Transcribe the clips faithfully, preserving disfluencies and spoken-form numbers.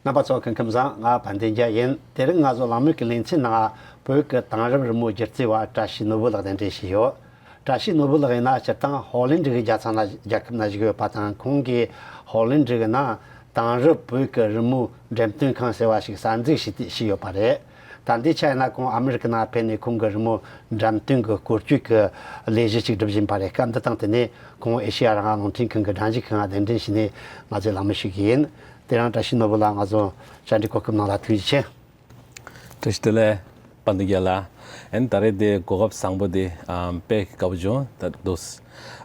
རྣམ་པ་ཚོ་སྐུ་ཁམས་བཟང་། ང་དཔལ་ལྡན་རྒྱལ་ཡིན། དེ་རིང་ང་ཚོ་གླེང་མོལ་གྱི་ལེ་ཚན་ནང་བོད་ཀྱི་དེང་རབས་རི་མོ་སྒྱུ་རྩལ་བ་བཀྲ་ཤིས་ནོར་བུ་ལགས་གདན་འདྲེན་བྱས་ཡོད། བཀྲ་ཤིས་ནོར་བུ་ལགས་ཡིན་ན་སྤྱིར་བཏང་ཧོ་ལན་ཌི་གི་རྒྱལ་ཚང་ན་རྒྱལ་ཁབ་ནང་བཞུགས་ཡོད་པ་དང་། ཁོང་གིས་ཧོ་ལན་ཌི་གི་ནང་དེང་རབས་བོད་ཀྱི་རི་མོ་འགྲེམས་སྟོན་ཁང་ཟེར་བ་ཞིག་གསར་འཛུགས་བྱས་ཏེ་བྱས་ཡོད་པ་རེད། ད་ལྟའི་ཆ་ཡིན་ན་ཁོང་ཨ་མི་རི་ཀ་ནང་ཕེབས་ནས་ཁོང་གི་རི་མོ་འགྲེམས་སྟོན་གྱི་སྐོར་སྐྱོད་ཀྱི་ལས་གཞི་ཅིག་སྒྲུབ་བཞིན་པ་རེད། སྐབས་འདི་དང་བསྟུན་ནས་ཁོང་ཨེ་ཤེ་ཡ་རང་དབང་རླུང་འཕྲིན་ཁང་གི་སྒྲ་འཇུག་ཁང་ང་གདན་འདྲེན་བྱས་ནས་ང་ཚོས་གླེང་མོལ་ཞུ་གི་ཡིན། དེ་རིང་བཀྲ་ཤིས་ནོར་བུ་ལགས་ང་ཚོ་བཅར་འདྲི་གོ་སྐབས་གནང་ལ་ཐུགས་རྗེ་ཆེ། བཀྲ་ཤིས་བདེ་ལེགས། དཔལ་ལྡན་རྒྱལ་ལགས། ཨན་ད་རེས་དེ་གོ་སྐབས་བཟང་པོ་དེ་ཨམ་དཔེ་དགའ་པོ་བྱུང་། ད་དུས་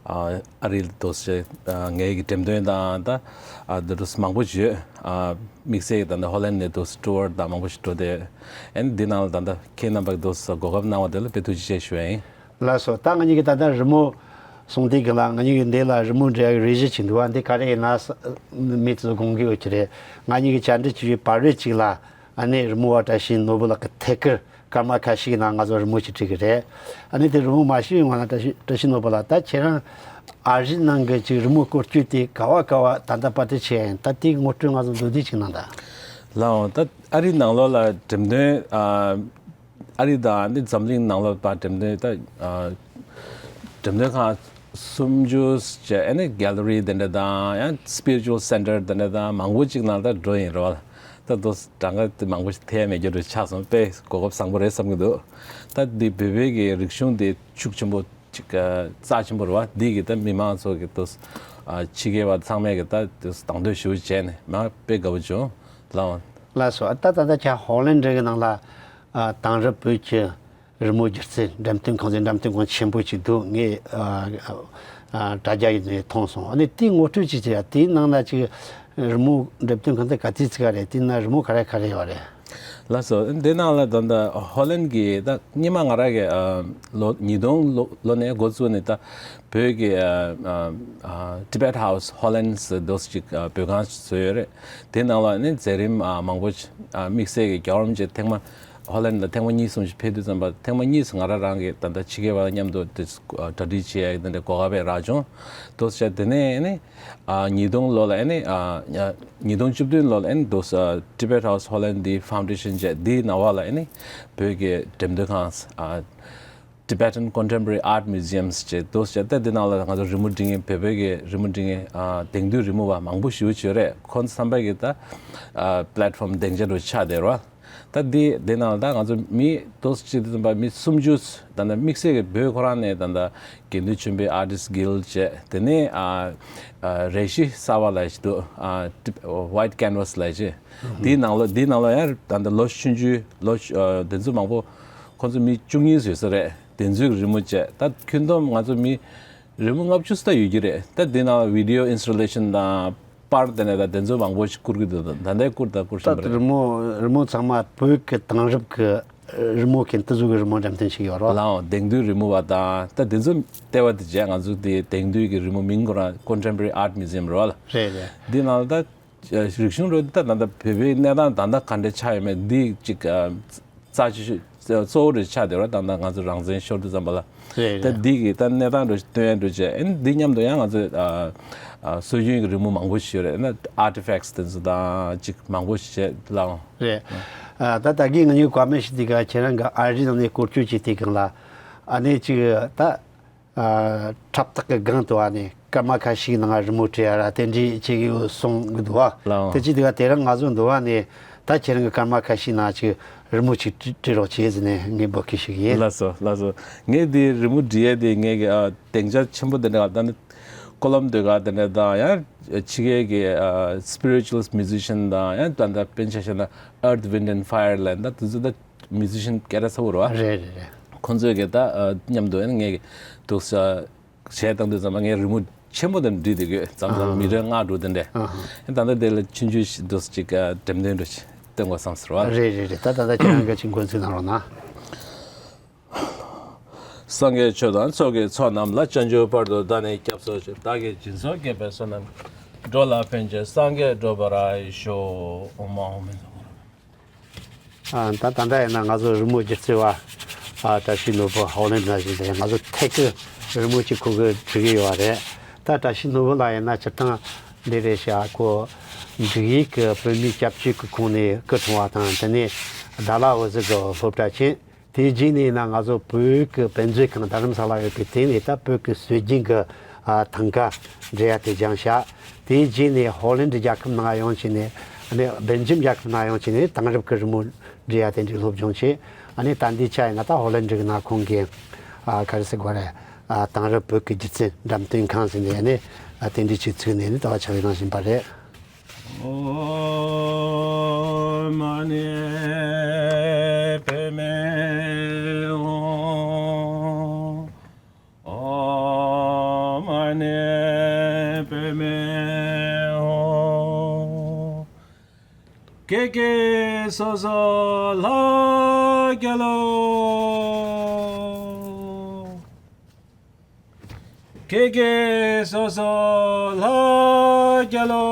ཨ་ཨ་རི་དུས་ཨ་ངའི་གི་འགྲེམས་སྟོན་དང་ད་ཨ་དུས་མང་པོ་ཞིག་ཡོད། ཨ་དམིགས་བསལ་གྱི་ད་ལྟ་ཧོ་ལན་ནས་དུས་ཊུར་དང་མང་པོ་ཞིག་འགྲོ་དེ། ཨན་འདི་ནང་ལ་ད་ལྟ་ཁྱེད་རྣམ་པ་གི་དུས་གོ་སྐབས་གནང་བ་དེ་ལ་དཔེ་ཐུགས་རྗེ་ཆེ་ཞུ་ཡ་ཡིན། ལགས་སོ། ད་ང་གཉིས་ཀྱི་ད་ལྟ་རི་མོ་གསུང་དུས་གི་ལ་ང་གཉིས་ཀྱི་འདི་ལ་རི་མོ་འབྲི་ཡ་གི་རེ་ཞུ་ཅིག་འདུག་བ། འདི་ག་རེ་ཡིན་ན་ས་མི་ཚོས་དགོངས་ཀྱི་ཡོད་ཀྱི་རེད། ང་གཉིས་ཀྱི་བཅར་འདྲི་བྱེད་པའི་བར་བའི་ཅིག་ལ་ཨ་ནི་རི་མོ་བ་བཀྲ་ཤིས་ནོར་བུ་ལགས་ཀྱི་ཐད་ཀར་སྐར་མ་ཁ་ཤས་ཀྱི་ནང་ང་ཚོ་རི་མོ་ཅིག་བྲིས་ཀྱི་རེད། ཨ་ནི་དེ་རི་མོ་མ་ཞུས་ཡོང་ང་ན་བཀྲ་ཤིས་བཀྲ་ཤིས་ནོར་བུ་ལགས། ད་ཁྱེད་རང་ཨ་རིའི་ནང་གི་ཅིག་རི་མོ་སྐོར་སྐྱོད་དེ་ག་བ་ག་བ་ད་ལྟ་བར་དུ་བྱས་ཡིན། ད་དེའི་ངོ་སྤྲོད་ང་ཚོ་མདོར་བསྡུས་ཅིག་གནང་དང་། ལགས་འོང་། ད་ཨ་རིའི་ནང་ལོགས་ལ་འགྲེམས་སྟོན་ཨ་ཨ་རི་དང་ནི་འཛམ་གླིང་ནང་ལོགས་པ་འགྲེམས་སྟོན་ད་ཨ་འགྲེམས་སྟོན་ཁང་སུམ་ཅུ་བྱས། ཨ་ནི་གེ་ལ་རི་དེ་འདྲ་དང་ཡང་སི་པི་རི་ཅུ་ཨལ་སེན་ཊར་དེ་འདྲ་དང་མང་པོ་ཅིག་ནང་ད་འགྲོ་ཡིན་རེད་བ། ད་དུ་གྲངས་ཀ་དེ་མང་པོ་ཞིག་ཐེ་མེད་རྒྱུ་རུ་ཆགས་སོང་། དཔེ་གོ་སྐབས་བཟང་པོ་རེད་བསམ་གྱི་འདུག། ད་འདི་བོད་པའི་གི་རིག་གཞུང་དེ་ཤུགས་ཆེན་པོ་ཅིག་རྩ་ཆེན་པོ་རེད་བ། འདི་གི་ད་མི་མང་ཚོ་གི་དུ་ཕྱི་རྒྱལ་བ་ཚང་མས་གི་ད་དུ་དང་དོད་ཞུ་བྱས་ནས་མ་དཔེ་དགའ་པོ་བྱུང་། ལགས་འོང་། ལགས་སོ། ད་ད་ལྟ་ཁྱེད་ཧོ་ལན་ཌི་གི་ནང་ལ་ཨ་དེང་རབས་བོད་ཀྱི་རི་མོ་སྒྱུ་རྩལ་འགྲེམས་སྟོན་ཁང་ཟེར་འགྲེམས་སྟོན་ཁང་ཆེན་པོ་ཅིག་འདུག། ངས་ཨ་ཨ་དྲ་རྒྱ་ཡིན་ནས་མཐོང་སོང་། ཨ་ནི་དེའི་ངོ་སྤྲོད་ཅིག་བྱས་ཡ། དེའི་ནང་ན་ཅིག་རི་མོ་འགྲེམས་སྟོན་ཁང་དེ་ག་དུས་བཙུགས་པ་རེད། དེའི་ནང་རི་མོ་ག་རེ་ག་རེ་ཡོད་རེད། ལགས་སོ། འདི་ནང་ལ་ད་ལྟ་ཧོ་ལན་གྱི་ད་སྔོན་མ་ང་རང་གི་ཨ་ལོ་ཉིས་སྟོང་ལོ་ལོ་ནས་འགོ་བཙུགས་ནས་ད་བོད་ཀྱི་ཨ་ཨ་ཨ་Tibet House Holland ཟེར་འདུག་ཅིག་ཨ་བོད་ཁང་བཟོས་ཡོད་རེད། དེ་ནང་ལ་ནི་མཛད་རིམ་ཨ་མང་པོ་ཨ་དམིགས་བསལ་གྱི་རྒྱལ་བ་རིན་པོ་ཆེ་ཐེངས་མ་ཧོ་ལན་ལ་ཐེངས་མ་གཉིས་གསུམ་ཞིག་ཕེབས་དུས་ཙམ་པ་ཐེངས་མ་གཉིས་སུ་ང་རང་རང་གི་ད་ལྟ་ཕྱི་རྒྱལ་བ་མཉམ་དུ་དེ་གྲ་སྒྲིག་བྱེད་ཡ་གི་དེ་འདྲ་གོ་སྐབས་རག་བྱུང་། འདུག་ཟེར། དེ་ནས་ནི་ཨ་ཉིས་སྟོང་ལོ་ལ་ཨ་ནི་ཨ་ཉིས་སྟོང་བཅུ་བདུན་ལོ་ལ་ཨ་ནི་འདུག་ས་Tibet House Holland འདི་Foundation བྱས། འདིའི་ནང་བ་ལ་ཨ་ནི་བོད་ཀྱི་འགྲེམས་སྟོན་ཁང་ཨ་Tibetan Contemporary Art Museums བྱས། འདུག་ཟེར། ད་འདི་ནང་ལ་ང་ཚོ་རི་མོ་འབྲི་མཁན་བོད་བོད་ཀྱི་རི་མོ་འབྲི་མཁན་ཨ་དེང་དུས་རི་མོ་བ་མང་པོ་ཞེ་པོ་ཅིག་ཡོད་རེད། ཁོང་ཚོ་ཚང་མ་གི་ད་ཨ་platform སྡིངས་ཆ་འདྲ་ཆགས་བསྡད་རེད་བ། ད་འདི་འདི་ནང་ལ་ད་ང་ཚོ་མི་ཏོག་ཙམ་ཅིག་དེ་ཙམ་པ་མི་སུམ་ཅུ་ད་ལྟ་དམིགས་བསལ་གྱི་བོད་ཁོ་རང་ནས་ད་ལྟ་དགེ་འདུན་ཆོས་འཕེལ་Artist Guild བྱས། དེ་ནས་ཨ་ཨ་རས་གཞི་གསར་པ་ལབ་ཅིག་འདུག། ཨ་Tib- White Canvas ལབ་ཅིག། འདིའི་ནང་ལོགས་འདིའི་ནང་ལོགས་ཡང་ད་ལྟ་ལོ་ཆུང་ཆུང་ལོ་ཨ་དེ་ཚོ་མང་པོ་ཁོང་ཚོ་མི་བཅུ་གཉིས་ཡོད་ས་རེད། དེ་ཚོའི་རི་མོ་བྱས། ད་ཁྱོན་བསྡོམས་ང་ཚོ་མི་རི་མོ་ལྔ་བཅུ་ཙམ་ཡོད་ཀྱི་རེད། ད་འདི་ནང་video installation དང་པར་དེ་ནས་ད་དེ་ཚོ་མང་པོ་ཞིག་བསྐུར་གྱི་འདུག། ད་ལྟ་བསྐུར་ད་བསྐུར་བཞིན་པ་ད་རེད། རི་མོ་རི་མོ་ཚང་མ་བོད་ཀྱི་དེང་རབས་ཀྱི་རི་མོ་མཁན་དེ་ཚོ་གི་རི་མོ་འགྲེམས་སྟོན་བྱེད་ཀྱི་ཡོད་རེད་བ། ལའོ། དེང་དུས་རི་མོ་བ་དང་ད་དེ་ཚོ་ལྟེ་བ་དེ་བྱས། ང་ཚོ་དེ་དེང་དུས་ཀྱི་རི་མོ་མིང་ཁོ་རང་Contemporary Art Museum རེད་བ། རེད་རེད། འདི་ནང་ལ་ད་རིག་གཞུང་རེད། ད་ད་ལྟ་བོད་པའི་གནས་སྟངས་ད་ལྟ་ག་འདྲ་ཆགས་ཡོད་མེད་འདི་གཅིག་ཨ་རྩ་ཆེ་ཤོས་གཙོ་བོ་རེ་ཆགས་བསྡད་རེད། ད་ལྟ་ང་ཚོ་རང་བཙན་ཤོར་དུས་ཙམ་པ་ལ། རེད་ད་རེད། འདི་གི་ད་གནས་སྟངས་རེ་སྟོན་ཡ་འགྲོ་བྱས། ཨ་ནི་འདི་མཉམ་དུ་ཡང་ང་ཚོས་ཨ་ཨ་སྲོལ་རྒྱུན་གྱི་རི་མོ་མང་པོ་ཞིག་ཡོད་རེད། ཨ་ནི་artifacts དེ་ཚོ་དང་གཅིག་མང་པོ་ཞིག་བྱས་ལའང་། རེད། ཨ་ད་ད་གིན་ང་གཉིས་བཀའ་མོལ་ཞུས་དུས་ག་ཁྱེད་རང་གི་ཨ་རིའི་ནང་ནས་སྐོར་སྐྱོད་བྱས་དུས་སྒང་ལ་ཨ་ནི་གཅིག་ད། ཨ་འཁྲབ་སྟེགས་ཀྱི་སྒང་དུ་བ་ནས་སྐར་མ་ཁ་ཤས་ནང་རི་མོ་བྲིས་ཡ་ར་དེ་འདྲའི་བྱེད་ཀྱི་ཡོད་གསུང་གི་འདུག་བ། ལའང་། དེ་ཅི་དེ་ག་དེ་རིང་ང་ཚོ་འདུག་བ་ནས་ད་ཁྱེད་རང་གི་སྐར་མ་ཁ་ཤས་ནང་ཅིག་རི་མོ་ཅིག་བྲི་བྲི་རོགས་བྱེད་ཟེར་ནས་ངས་འབོད་སྐུལ་ཞུ་གི་ཡིན། ལགས་སོ་ལགས་སོ། ངས་དེ་རི་མོ་བྲིས་ཡ་དེ་ངས་ཀྱི་ཨ་སྡིངས་ཆ་ཆེན་པོ་དེ་འདྲ་ད་ནི་ཀོ་ལོམ་དེ་ག་དེ་འདྲ་དང་ཡང་ཕྱི་རྒྱལ་གྱི་ཨ་spiritualist musician དང་ཡང་ད་ལྟ་དཔེར་ན་ཆ་བཞག་ན་Earth Wind and Fire ལབ་ད་དེ་ཚོ་ད་musician སྐད་གྲགས་ཚ་པོ་རེད་བ། རེད་རེད་རེད། ཁོང་ཚོས་ཀྱི་ད་ཨ་མཉམ་དུ་ཨ་ནི་ངས་ཀྱི་འདུག་ས་བྱས་བཏང་དུས་ཙམ་པ་ངས་རི་མོ་ཆེན་པོ་དེ་འབྲི་བསྡད་ཡོད། མཚམས་མཚམས་ཨ་མི་རེ་ལྔ་དྲུག་དེ་འདྲས། ཨ་ཧ། ཨ་ད་ལྟ་དེ་ལ་ཆུང་ཆུང་ཞིག་འདུག་ཅིག་ཨ་འགྲེམས་སྟོན་འདྲ་ཞིག་སྟོན་དགོས་བསམ་ཟེར་བ། རེད་རེད་རེད། ད་ད་ལྟ་ཁྱེད་རང་གི་ཅིག་འགོ་འཛུགས་གནང་རོགས་གནང་། སངས་རྒྱས་ཆོས་དང་ཚོགས་ཀྱི་མཚོ་རྣམས་ལ། བྱང་ཆུབ་བར་དུ་བདག་ནི་སྐྱབས་སུ་མཆི། བདག་གིས་སྦྱིན་སོགས་བགྱིས་པའི་བསོད་ནམས་འགྲོ་ལ་ཕན་ཕྱིར་སངས་རྒྱས་འགྲུབ་པར་ཤོག། ཨོཾ་ཨཱཿཧཱུྃ། ཨ་ད་ད་ལྟ་ཡིན་ན་ང་ཚོ་རི་མོ་སྒྱུ་རྩལ་བ་ཨ་བཀྲ་ཤིས་ནོར་བུ་ཧོ་ལན་ནང་བཞུགས་ཏེ་ང་ཚོ་ཐད་ཀར་རི་མོ་ཅིག་ཁོ་གིས་བྲི་གི་ཡོད་རེད། ད་བཀྲ་ཤིས་ནོར་བུ་ལགས་ཡིན་ན་སྤྱིར་བཏང་འདི་རེད་ཤག་ཁོ་ འབྲུག་ཡུལ་གྱི་བོད་མིའི་སྐྱབས་བཅོལ་གྱི་ཁོངས་ནས་སྐུ་འཁྲུངས་པ་དང་། དེ་ནས་ཌལ་ཧོ་ཟི་གི་སློབ་གྲྭ་ཕྱིན། དེའི་རྗེས་ནས་ན་ང་ཚོ་བོད་ཀྱི་དཔེ་མཛོད་ཁང་རྡ་རམ་ས་ལ་ཡོད་པའི་དེ་ནས་ད་བོད་ཀྱི་སྲོལ་རྒྱུན་གྱི་ཨ་ཐང་ག་འབྲི་ཡ་དེ་སྦྱངས་ཤག་དེའི་རྗེས་ནས་ཧོ་ལན་ཌི་རྒྱལ་ཁབ་ནང་ཡོང་བྱས་ནས། ཨ་ནི་སྦེལ་ཇམ་རྒྱལ་ཁབ་ནང་ཡོང་བྱས་ནས་དེང་རབས་ཀྱི་རི་མོ་འབྲི་ཡ་དེ་འདྲའི་སློབ་སྦྱོང་བྱས། ཨ་ནི་ད་ལྟའི་ཆ་ཡིན་ན་ད་ཧོ་ལན་ཌི་གི་ནང་ཁོང་གིས་ཨ་ག་རེ་ཟེར་དགོས་རེད། ཨ་དེང་རབས་བོད་ཀྱི་སྒྱུ་རྩལ་འགྲེམས་སྟོན་ཁང་ཟེར་ནས། ཨ་ནི་ཨ་དེ་འདྲའི་ཅིག་བཙུགས་ནས་ནི་ད་བར་ཆགས་པའི་རང་བཞིན་པ་རེད། ཨོཾ་མ་ཎི་པདྨེ་ཧཱུྃ། ཨོཾ་མ་ཎི་པདྨེ་ཧཱུྃ། ཀྱེ་ཀྱེ་སོ་སོ་ལྷ་རྒྱལ་ལོ། ཀྱེ་ཀྱེ་སོ་སོ་ལྷ་རྒྱལ་ལོ།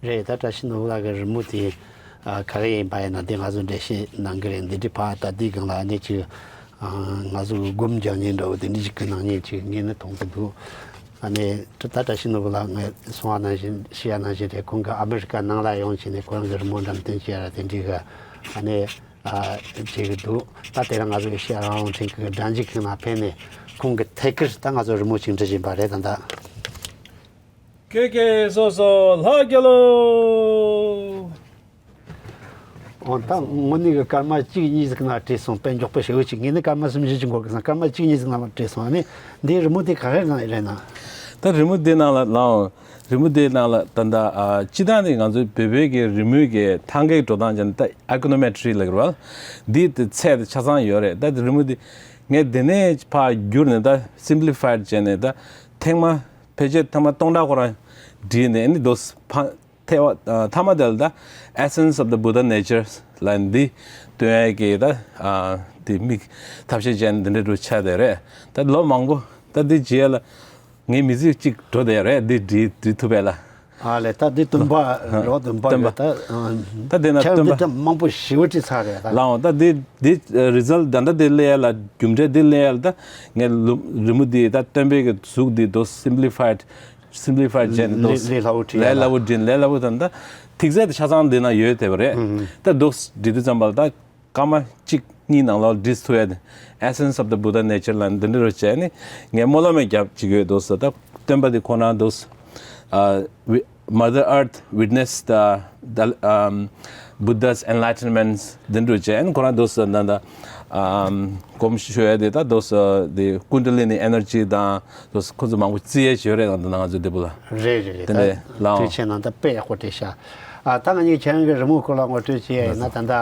རེད། ད་བཀྲ་ཤིས་ནོར་བུ་ལགས་ཀྱི་རི་མོ་དེ་ཨ་ག་རེ་ཡིན་པ་ཡིན་ན་དེ་ང་ཚོ་འགྲེལ་བཤད་གནང་གི་རེད། འདི་འདྲའི་ཕར་ད་ལྟའི་སྒང་ལ་ཨ་ནི་ཅིག་ཨ་ང་ཚོ་སྒོམ་རྒྱག་མཁན་འདྲ་བོ་དེ་འདྲ་ཞིག་གི་སྣང་བརྙན་ཅིག་ངས་ནི་མཐོང་གི་འདུག་ཨ་ནི་ད་བཀྲ་ཤིས་ནོར་བུ་ལགས་ངས་གསུང་བ་ནང་བཞིན་བཤད་ཡ་ནང་བཞིན་རེད། ཁོང་གི་ཨ་མི་རི་ཀ་ནང་ལ་ཡོང་བྱས་ནས་ཁོ་རང་གི་རི་མོ་འགྲེམས་སྟོན་བྱས་ཡ་དེ་འདྲའི་གི་ཨ་ནི་ཨ་བྱེད་ཀྱི་འདུག་ད་དེ་རིང་ང་ཚོ་ཨེ་ཤེ་ཡ་རང་དབང་ཚོགས་པའི་སྒྲ་འཇུག་ཁང་ནང་ཕེབས་ནས་ཁོང་གི་ཐད་ཀར་ད་ང་ཚོ་རི་མོ་ཅིག་འབྲི་བཞིན་པ་རེད། ད་ལྟ། ཀྱེ་ཀྱེ་སོ་སོ་ལྷ་རྒྱལ་ལོ། འོ་ད་དངོས་གནས་ཀྱི་སྐར་མ་གཅིག་གཉིས་ཟིག་ན་བྲིས་སོང་། དཔེ་མགྱོགས་པོ་ཞེ་པོ་ཅིག་ངས་ནི་སྐར་མ་སུམ་ཅུ་ཅིག་འགོར་གི་སོང་། སྐར་མ་གཅིག་གཉིས་ཟིག་ན་བྲིས་སོང་། ཨ་ནི་འདིའི་རི་མོ་དེ་ག་རེ་རང་རེད་ན། ད་རི་མོ་དེ་ནང་ལ་ལའང་རི་མོ་དེ་ནང་ལ་ད་ལྟ་ཨ་སྤྱི་བཏང་ནི་ང་ཚོའི་བོད་པའི་གི་རི་མོའི་གི་ཐང་གའི་འགྲོ་སྟངས་ཅན་ད་ཨེ་ཀོ་ནོ་མེ་ཊི་རི་ལབ་ཀྱི་རེད་བ། འདི་དེ་ཚད་དེ་ཆ་ཚང་ཡོད་རེད། ད་རི་མོ་དེ་ངས་དེ་ནས་ཕར་བསྒྱུར་ནས་ད་སིམ་པི་ལི་ཕའི་ཌི་བྱས་ནས་ད་ཐེངས་མ་ཕལ་ཆེར་ཐེངས་མ་སྟོང་ཕྲག་ཁོ་རང་བྲིས་ནས་ཨ་ནི་དོ་ཕ་ཐེ་བ་ཨ་མཐའ་མ་དེ་ལ་ད་Essence of the Buddha Nature ལབ་འདི་སྟོན་ཡས་ཀྱི་ད་ཨ་དེ་མིག་ཐབས་ཤེས་ཅན་འདི་འདྲ་འདྲ་ཆགས་བསྡད་རེད། ད་ལོ་མང་པོ་ད་འདི་རྗེས་ལ་ངའི་མི་ཚེ་གཅིག་འགྲོ་བསྡད་རེད། འདི་འབྲི་འབྲི་ཐུབ་པ་ལ། ཨ་ལས། ད་འདི་སྟོན་པ་རོ་སྟོན་པ་སྟོན་པ་ཡོད་ད། ད་དེ་ན་ཁྱེད་སྟོན་འདི་པ་ད་མང་པོ་ཞེ་པོ་བྲིས་ཚར་རེད་ད། ལའང་ད་འདི་འདི་རི་ཛལ་ཊི་ད་ལྟ་འདི་སླེབས་ཡ་ལ་རྒྱུ་འབྲས་འདི་སླེབས་ཡ་ལ་ད་ངས་ལུ་རི་མོ་འདི་ད་སྟོན་པའི་གི་གཟུགས་འདི་དོ་སིམ་པི་ལི་ཕའི་ཌི་སིམ་པི་ལི་ཕའི་ཌི་བྱས་ནས་དོ་ལས་ལས་སླ་བོ་བྲིས་ཡ་ལས་ལ། སླ་བོ་བྲིས་ལས་སླ་བོ་ད་ད་ཐིག་ཚད་དེ་ཆ་ཚང་འདི་ན་ཡོད་བསྡད་པ་རེད། ད་དོ་འབྲི་དུས་ཙམ་པ་ལ་ད། སྐར་མ་གཅིག་གཉིས་ནང་ལོགས་འབྲི་ཐུབ་ཡ་དེ། Essence of the Buddha Nature ལབ་འདི་འདྲ་རུ་བྱས་ནས་ངས་སྨོན་ལམ་ཡང་བརྒྱབ་ཅིག་ཡོད་འདུག་ཟེར། ད་སྟོན་པ་དེ་ཁོ་རང་འདུག་ཟེར། ཨ་ཝི་Mother Earth witnessed the, the, um, Buddha's enlightenments འདི་འདྲ་བྱས་ནས་ཁོ་རང་འདུག་ཟེར། ད་ད་ཨམ་སྒོམ་ཞུ་ཡ་དེ་ད་འདུག་ཟེར། དེ་ཀུན་ཌ་ལི་ནི་ཨེ་ནར་ཇི་དང་འདུག་ཟེར། ཁོ་ཚོ་མང་པོ་རྩི་ཡ་བྱས་རེད། ད་ང་ཚོ་འདི་པོ་ལ། རེད་རེད་རེད། དེ་ནས་ད་ལའང་དུས་ཆེན་ནང་ད་དཔེ་ཡག་པོ་བྲིས་ཤག་ཨ་ད་ང་གཉིས་ཁྱེད་རང་གི་རི་མོ་སྐོར་ལ་ངོ་སྤྲོད་བྱེད་ཡ་ཡིན་ན། ད་ལྟ་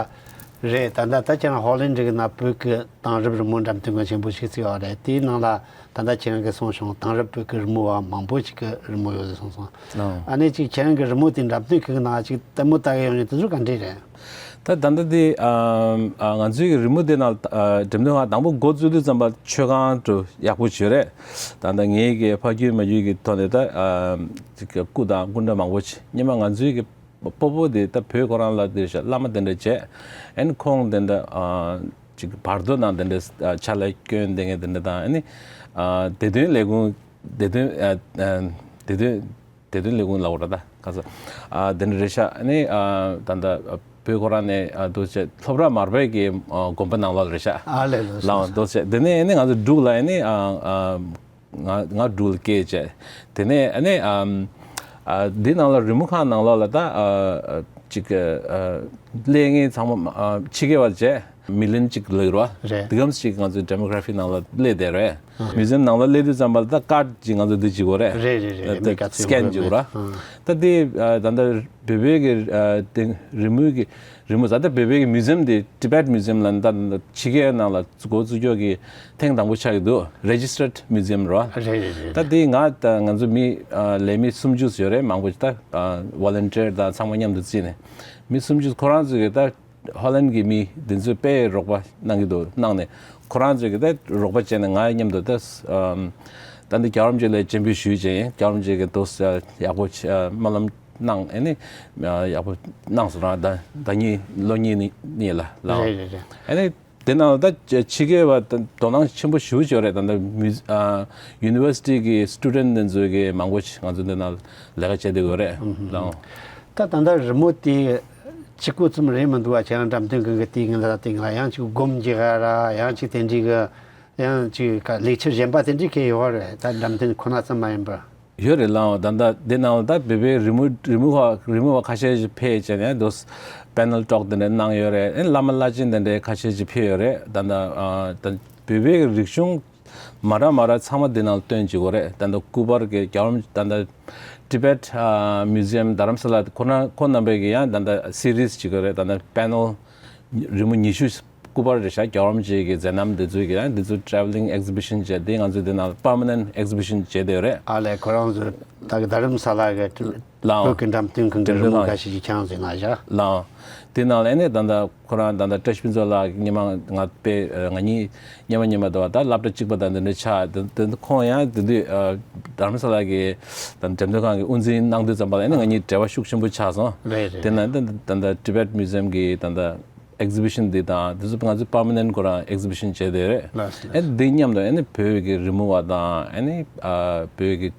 རེད། ད་ལྟ་ད་ཁྱེད་རང་ཧོ་ལན་ཌི་གི་ནང་བོད་ཀྱི་དེང་རབས་རི་མོ་འགྲེམས་སྟོན་ཁང་ཆེན་པོ་ཞིག་བརྩིགས་ཡོད་རེད། དེའི་ནང་ལ་ད་ལྟ་ཁྱེད་རང་གིས་གསུངས་བྱུང་། དེང་རབས་བོད་ཀྱི་རི་མོ་བ་མང་པོ་ཞིག་གི་རི་མོ་ཡོད་ཟེར་གསུངས་སོང་། ཨ་ནི་ཅིག་ཁྱེད་རང་གི་རི་མོ་དེ་འགྲེམས་སྟོན་ཁང་གི་ནང་ཅིག་ལྟད་མོ་ལྟ་གི་ཡོང་ནས་དེ་ཚོ་ག་འདྲས་རེད། ད་ད་ལྟ་དེ་ཨ་ཨ་ང་ཚོའི་གི་རི་མོ་དེ་ནང་ཨ་འགྲེམས་སྟོན་ཁང་དང་པོ་འགོ་བཙུགས་དུས་ཙམ་པ་མཆོད་ཁང་དུ་ཡག་པོ་བྱོས་རེད། ད་ལྟ་ངའི་གི་ཕ་རྒྱུད་མ་རྒྱུད་ཀྱི་ཐོག་ནས་ད་ཨ་ཅིག་གི་སྐུ་དང་སྐུ་འདྲ་མང་པོ་ཅིག་སྔོན་མ་ང་ཚོའི་གི་སྤོ་བོ་དེ་ད་བོད་ཁོ་རང་ལ་དེ་ཤ་བླ་མ་དེ་འདྲ་བྱས། ཨ་ནི་ཁོང་དེ་འདྲ་ཨ་ཅིག་བར་དོ་ནང་དེ་འདྲ་ཨ་ཕྱག་ལས་སྐྱོན་དེ་ངས་དེ་འདྲ་དང་། ཨ་ནི་ཨ་བདེ་དོན་ལས་ཁུངས་བདེ་དོན་ཨ་ཨ་བདེ་དོན་བདེ་དོན་ལས་ཁུངས་ལབ་དགོས་རེད་ད། ག་ས་ཨ་དེ་འདྲ་རེད་ཤག་ཨ་ནི་ཨ་ད་ལྟ་བོད་ཁོ་རང་ནས་ཨ་འདུག་བྱས་སློབ་གྲྭ་མར་པའི་གི་ཨ་དགོན་པ་ནང་ལོགས་ལ་རེད་ཤག་ཨ་ལས་ལོས་ལའང་འདུག་བྱས་དེ་ནས་ཨ་ནི་ང་ཚོ་འབྲུག་ལ་ཨ་ནི་ཨ་ཨ་ང་ང་འབྲུག་ལ་སྐྱེས་བྱས། དེ་ནས་ཨ་ནི་ཨམ་ཨ་འདི་ནང་ལ་རི་མོ་ཁང་ནང་ལོགས་ལ་ད་ཨ་ཨ་ཅིག་ཨ་སླེབས་མཁན་ཚང་མ་ཨ་ཕྱི་རྒྱལ་བ་བྱས། མི་ལི་ཡོན་གཅིག་ལོས་རེད་བ། རེད། དེ་གམ་ཞིག་ང་ཚོའི་ཌེ་མོ་གྷ་ར་ཕི་ནང་ལ་སླེབས་བསྡད་རེད། ཨ། མིའུ་ཛི་ཡམ་ནང་ལ་སླེབས་དུས་ཙམ་པ་ལ་ད་ཀཱཌ་ཅིག་ང་ཚོ་འདི་བྱེད་དགོས་རེད། རེད་རེད་རེད། ད་མི་ག་ཚོད་སི་ཀེན་ཡོད་བྱེད་དགོས་རེད། ཨ། ད་དེ་ཨ་ད་ལྟ་བོད་པའི་གི་ཨ་དེ་རི་མོའི་གི་རི་མོ་ཟ་ད་བོད་པའི་གི་མིའུ་ཛི་ཡམ་དེ་Tibet Museum ལ་ད་ད་ཕྱི་རྒྱལ་ནང་ལ་འགོ་བཙུགས་ཀྱོག་གི་ཐེངས་དང་པོ་ཆགས་ཀྱི་འདུག Registered Museum རེད་བ། རེད་རེད་རེད། ད་དེ་ང་ད་ང་ཚོ་མི་ཨ་ལས་མི་སུམ་ཅུ་ཡོད་རེད། མང་པོ་ད་ཨ་ཝོ་ལན་ཊིར་དང་ཚང་མ་མཉམ་དུ་བརྩིས་ནས་མི་སུམ་ཅུ་ཁོ་རང་ཚོ་གི་ད། ཧོ་ལན་གྱི་མི་འདི་ཚོས་དཔེ་རོགས་པ་གནང་གི་འདུག་གནང་ནས་ཁོ་རང་ཚོས་ཀྱི་ད་རོགས་པ་བྱས་ནས་ང་མཉམ་དུ་ད་ཨམ་ད་འདི་རྒྱལ་བ་རིན་པོ་ཆེ་ལ་སྤྱན་འབུལ་ཞུས་བྱས། རྒྱལ་བ་རིན་པོ་ཆེ་གི་དོ་ཡག་པོ་བྱས། སྨོན་ལམ་ གནང་ཨ་ནི་ཡག་པོ་གནང་སོང་ར། ད་ད་གཉིས་ལོ་གཉིས་ནི་གཉིས་ལ་ལའོ། རེད་རེད་རེད། ཨ་ནི་དེ་ནང་ལ་ད་ཕྱི་རྒྱལ་བ་ད་དོ་སྣང་ཆེན་པོ་ཞེ་པོ་ཅིག་ཡོད་རེད། ད་ད་མི་ཨ་ཡུ་ནི་ཝར་སི་ཊི་གི་སི་ཊུ་ཌེན་ཊི་དེ་ཚོ་གི་མང་པོ་ཞིག་ང་ཚོ་འདི་ནང་ལས་ཀ་བྱེད་བསྡད་ཡོད་རེད་ལའོ། ད་ད་ལྟ་རི་མོ་དེ་གཅིག་པོ་ཙམ་རེད་མི་འདུག་བ། ཁྱེད་རང་འགྲེམས་སྟོན་ཁང་གི་དེའི་ངང་ལ་དེའི་ངང་ལ་ཡང་གཅིག་སྒོམ་རྒྱག་ར་ཡང་གཅིག་དེ་འདྲའི་གི་ཡང་གཅིག་ག་ལེགས་ཆ་གཞན་པ་དེ་འདྲའི་གི་ཡོད་རེད། ད་འགྲེམས་སྟོན་ཁོ་ན་ཙམ་མ་ཡིན་པར། ཡོད་རེད་ལའོ། ད་ལྟ་འདི་ནང་ལ་ད་བོད་པའི་རི་མོ་རི་མོ་བ་རི་མོ་བ་ཁ་ཤས་ཤིག་ཕེབས་བྱས་ནས་དུ་པེ་ནལ་ཊོག་དེ་འདྲ་གནང་ཡོད་རེད། ཨེ་བླ་མ་བླ་ཆེན་དེ་འདྲའི་ཁ་ཤས་ཤིག་ཕེབས་ཡོད་རེད། ད་ལྟ་ཨ་ད་བོད་པའི་རིག་གཞུང་མ་འདྲ་མ་འདྲ་ཚང་མ་འདི་ནང་ལ་སྟོན་བྱེད་དགོས་རེད། ད་ལྟ་སྐུ་པར་གྱི་རྒྱལ་བ་རིན་པོ་ཆེ་ད་ལྟ་ཊི་བེཊ་ཨ་མིའུ་ཛི་ཡམ་རྡ་རམ་ས་ལ་ཁོ་ན་ཁོ་རྣམ་པས་ཀྱི་ཡང་ད་ལྟ་སི་རིས་བྱེད་དགོས་རེད། ད་ལྟ་པེ་ནལ་རི་མོ་ཉི་ཤུ་སྐུ་པར་རེད་ཤག་རྒྱལ་བ་རིན་པོ་ཆེ་གི་མཛད་རྣམ་དེ་ཚོའི་གི་ཡང་འདི་ཚོ་ཊེ་རེ་ཝེ་ལིང་ཨེག་ཛི་བི་ཤན་བྱས་ཏེ་ང་ཚོས་འདི་ནང་པར་མ་ནེན་ཊི་ཨེག་ཛི་བི་ཤན་བྱས་བསྡད་ཡོད་རེད། ཨ་ལས་ཁོ་རང་ཚོ་ད་གི་རྡ་རམ་ས་ལ་གི་ལའོ། བོད་ཀྱི་འགྲེམས་སྟོན་ཁང་གི་རི་མོ་འགྲེམས་སྟོན་ཁང་འགའ་ཤས་ཀྱིས་ཁྱེད་རང་ཚོའི་ནང་བཞག་ལའོ། དེ་ནང་ལ་ཨ་ནི་ད་ལྟ་ཁོ་རང་ད་ལྟ་བཀྲ་ཤིས་ཕུན་ཚོགས་ལགས་སྔོན་མ་ང་དཔེ་ང་གཉིས་སྔོན་མ་སྔོན་མ་དུ་བ་ད་སློབ་གྲྭ་གཅིག་པ་དང་དེ་འདྲ་ཆགས། དེ་དེ་ཁོང་ཡང་དེ་དུས་ཨ་རྡ་རམ་ས་ལ་གི་ད་འགྲེམས་སྟོན་ཁང་གི་དབུ་འཛིན་གནང་དུས་ཙམ་པ་ལ་ཨ་ནི་ང་གཉིས་འབྲེལ་བ་ཤུགས་ཆེན་པོ་ཆགས་སོང་། རེད་རེད། དེ་ནང་ད་ད་ད་ལྟ་ཊི་བེཊ་མིའུ་ཛི་ཡམ་གི་ད་ལྟ་ཨེག་ཛི་བི་ཤན་འདི་དང་འདི་ཚོ་ང་ཚོས་པར་མ་ནེན་ཊི་ཁོ་རང་ཨེག་ཛི་བི་ཤན་བྱས་བསྡད་རེད། ལགས་སོ། ཨེ་འདི་མཉམ་དུ་ཨེ་ནི་བོད་ཀྱི་རི་མོ་བ་དང་ཨེ་ནི་ཨ་བོད་ཀྱི་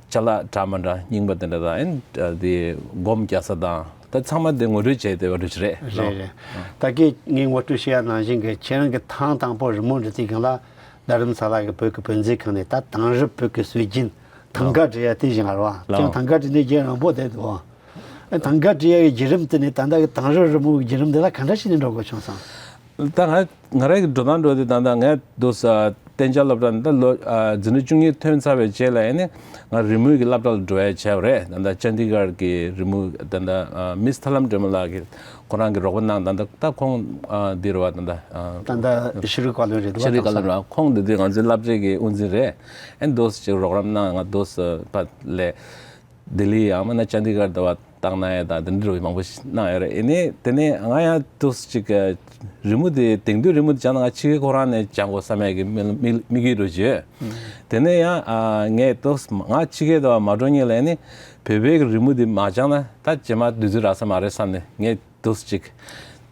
ཅ་ལག་འདྲ་མི་འདྲ་རྙིང་པ་དེ་འདྲ་དང་ཨེ་ནི་འདི་སྒོམ་རྒྱག་ས་དང་ད་ཚང་མ་འདི་ངོ་སྤྲོད་བྱས་བསྡད་པ་རེད་རེད། རེད་རེད། ད་གིན་ངས་ངོ་སྤྲོད་བྱས་ཡ་ནང་བཞིན་གྱི་ཁྱེད་རང་གི་ཐེངས་དང་པོ་རི་མོ་འབྲི་དུས་སྒང་ལ་རྡ་རམ་ས་ལ་གི་བོད་ཀྱི་བོད་མཛོད་ཁང་ནས་ད་དེང་རབས་བོད་ཀྱི་སྲོལ་རྒྱུན་ཐང་ག་བྲིས་ཡ་དེ་བཞིན་རེད་བ། ལགས། ཁྱེད་རང་ཐང་ག་བྲིས་ནས་རྒྱུན་རིང་པོ་བསྡད་འདུག་བ། ཨ་ཐང་ག་བྲིས་ཡ་གི་བརྒྱུད་རིམ་དེ་ནས་ད་ལྟ་གི་དེང་རབས་རི་མོ་གི་བརྒྱུད་རིམ་དེ་ལ་ག་འདྲ་བྱས་ནས་འགྲོ་དགོས་བྱུང་སོང་། ད་ང་ང་རང་གི་འགྲོ་སྟངས་འགྲོ་དུས་ད་ལྟ་ངས་འདུག་ས་གཏན་འཇགས་སློབ་གྲྭ་ད་ལོ་ཨ་འཛིན་གྲྭ་བཅུ་གཉིས་ཐོན་ཚར་བའི་རྗེས་ལ་ཨ་ནི་ང་རི་མོ་གི་སློབ་གྲྭ་ལ་འགྲོ་ཡ་བྱས་པ་རེད། ད་ལྟ་ཅན་དི་གྷར་གི་རི་མོ་ད་ལྟ་ཨ་མིས་ཐར་ལམ་སྒྲོལ་མ་ལགས་ཀྱིས་ཁོ་རང་གིས་རོགས་པ་གནང་། ད་ལྟ་ད་ཁོང་ཨ་འདི་རེད་བ། ད་ལྟ་ཨ་ད་ལྟ་ཤེས་རིག་བཀའ་བློན་རེད་འདུག་བ། ཤེས་རིག་བཀའ་བློན་རེད་བ། ཁོང་འདི་དུས་ང་ཚོའི་སློབ་གྲྭའི་གི་དབུ་འཛིན་རེད། ཨ་ནི་འདུག་སེ་ཅིག་རོགས་རམ་གནང་། ང་འདུག་སེ་ཕར་ལས་ལྡི་ལི་ཡང་མིན་ན་ཅན་དི་གྷར་དུ་བ་བཏང་གནང་ཡ་དང་དེ་འདྲ་མང་པོ་ཞིག་གནང་ཡོད་རེད། ཨ་ནི་དེ་ནས་ང་ཡང་འདུག་སེ་ཅིག་རི་མོ་དེ་དེང་དུས་རི་མོ་དེ་སྦྱང་ན་ང་ཕྱི་རྒྱལ་ཁོ་རང་ནས་སྦྱང་དགོས་བསམ་ཡ་གི་དམིགས་དམིགས་དམིགས་ཡུལ་འདྲ་བོ་ཅིག་ཡོད། དེ་ནས་ཡང་ཨ་ངས་འདུག་སེ་ང་ཕྱི་རྒྱལ་དུ་བ་མ་འགྲོ་སྔོན་ལ་ཨ་ནི་བོད་པའི་གི་རི་མོ་དེ་མ་སྦྱང་ན་ད་རྗེས་མ་དུས་ཚོད་རག་ས་མ་རེད་བསམ་ནས་ངས་འདུག་སེ་ཅིག་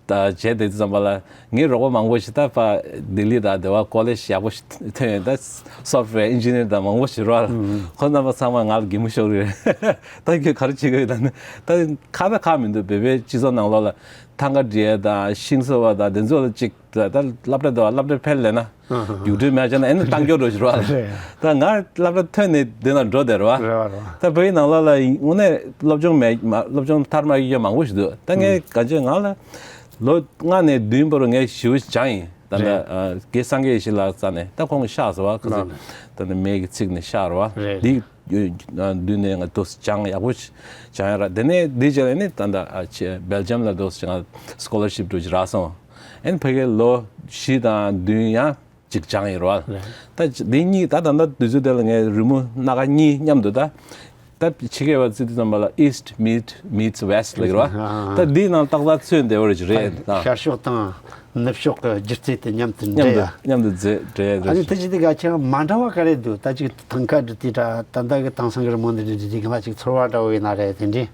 ད་བྱས་དེ་ཙམ་པ་ལ་ངའི་རོགས་པ་མང་པོ་ཞིག་ད་ཕར་ལྡི་ལི་དང་དེ་བ་ཀོ་ལེཇ་ཡག་པོ་ཞིག་ཐོན་ཡོད། ད་སོབ་ཊི་ཝེར་ཨིན་ཇི་ནིར་དང་མང་པོ་ཞིག་རེད་བ། ཁོ་རྣམ་པ་ཚང་མ་ང་ལ་གད་མོ་ཤོར་གི་རེད། ད་ཁྱོད་ག་རེ་བྱེད་ཀྱི་ཡོད་ད་ནི་ད་ཁག་ད་ཁག་མི་འདུག་བོད་པའི་སྤྱི་ཚོགས་ནང་ལོགས་ལ་ཐང་ག་འབྲི་ཡ་དང་ཤིང་བཟོ་བ་དང་དེ་ཚོ་ལ་ཅིག་ད་ད་སློབ་གྲྭ་དེ་བ་སློབ་གྲྭ་ཕེབས་ལས་ན། རྒྱུགས་སྤྲོད་མེད་བྱས་ན་ཨེ་ནི་བཏང་སྐྱོར་འགྲོ་ཞིག་རེད་བ། རེད། ད་ང་སློབ་གྲྭ་ཐོན་ནས་འདི་ན་འགྲོ་བསྡད་རེད་བ། རེད་བ་རེད་བ། ད་བོད་ཡིག་ནང་ལོགས་ལ་དངོས་གནས་སློབ་སྦྱོང་མེད་མ་སློབ་སྦྱོང་མཐར་མ་ཡོད་མཁན་མང་པོ་ཞིག་འདུག་ད་ངས་གང་བྱས་ང་ལ་ལོ་ལྔ་ནས་བདུན་བར་ངས་ཞེ་པོ་སྦྱངས་ཡིན། ད་ལྟ་རེད། ཨ་རྒན་སངས་རྒྱས་ཡེ་ཤེས་ལགས་རྩ་ནས་ད་ཁོང་གིས་ཤག་ཟེར་བ་ཁ་ཚ། ད་ནི་མེད་ཀྱི་ཚིག་ནས་ཤག་རེད་བ། རེད། འདི་མདུན་ནས་ང་འདུག་སྦྱངས་ཡག་པོ་སྦྱངས་ཡ་ར། དེ་ནས་འདི་རྗེས་ལ་ནི་ད་ལྟ་ཨ་ཆེ་སྦེལ་ཇམ་ལ་འདུག་ང་སི་ཀོ་ལར་ཤིབ་འདྲ་ཅིག་རག་སོང་། ཨེ་ནི་ཕ་གིར་ལོ་བཞི་དང་བདུན་ཡང་ཅིག་སྦྱངས་ཡོད་རེད་བ། རེད། ད་འདི་གཉིས་ད་ད་ལྟ་དུས་ཚོད་དེ་ལ་ངས་རི་མོ་སྣ་ཁ་གཉིས་མཉམ་དུ་ད་ད་ཕྱི་རྒྱལ་བ་བརྩི་དུས་ཙམ་པ་ལ་East meet meets West ལབ་ཀྱི་རེད་བ། ཨ་ཨ། ད་འདིའི་ནང་ཏག་ཏག་ཚུད་བསྡད་པ་རེད་རེད་ད། ཤར་ཕྱོགས་དང་ནུབ་ཕྱོགས་ཀྱི་སྒྱུ་རྩལ་དེ་མཉམ་དུ་མཉམ་འདྲེས་དུ་ཡ། མཉམ་དུ་མཛད་འདྲེས་ཨ་ནི་རེད། དེ་ཅི་དེ་ག་ཁྱེད་རང་མ་འདྲ་བ་ག་རེ་འདུག་ད་ཅིག་ཐང་ག་འབྲི་དུས་འདྲ་ད་ལྟ་གི་དེང་སང་གི་རི་མོ་འདི་འདྲ་འབྲི་དུས་གང་ལ་ཅིག་ཚོར་བ་འདྲ་བོ་ཡིན་ན་རེད་དེ་འདྲ།